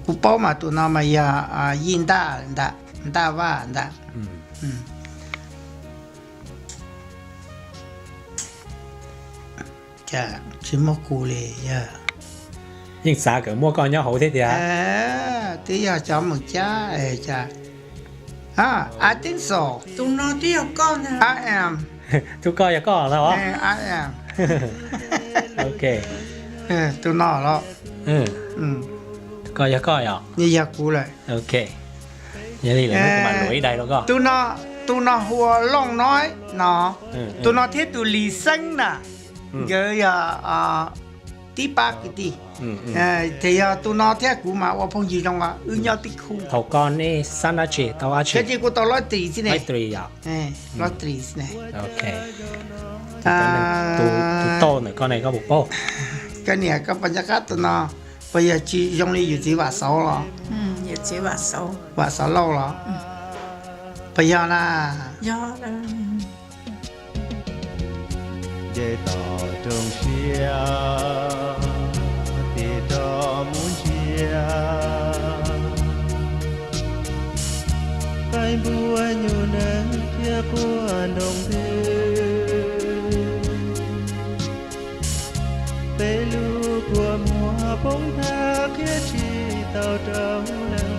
Kuv paub mas tus no mas yog Yij Ntaj ntag, Ntaj Vaj ntag. Cas tsis muaj kuv li yog. Yeej xav kom muaj koj nyob hauv thiab tiag. Twb yog cov mus cab. I think so. Tus no twb yog koj ntag. I am. Tus koj yog koj los? I am. Ok. Tus no los? Koj yog koj yog? Yog kuv lawm. Ok. Yog li lawm kuv mam luam ib daim rau koj. Tus no hu ua Looj Noib no. Tus no thiab tus Lis Xeeb na, nkawd yog tib pab kwv tij. Ces yog tus no thiab kuv mas ua phooj ywg zoo os, wb nyob tib khub. Thaum koj nej xab dab tsi tau dab tsi? Ces kuv tau lob tris xwb ne. Lob tris ne. Ok. Tus tau ntawm koj ne koj puas paub? Koj niam, koj puas nco qab tus no? Puas yog tsis zoo li yus txiv Vam Xauv los? Vam Xauv Lauj los? Puas yog na? Nce toj roob siab, tig rov mus ntsiag, qaib npua nyuj neeg thiab quaj nroo ntws. Peb lub kua muag poob thawj qhia tsis tau rau neeg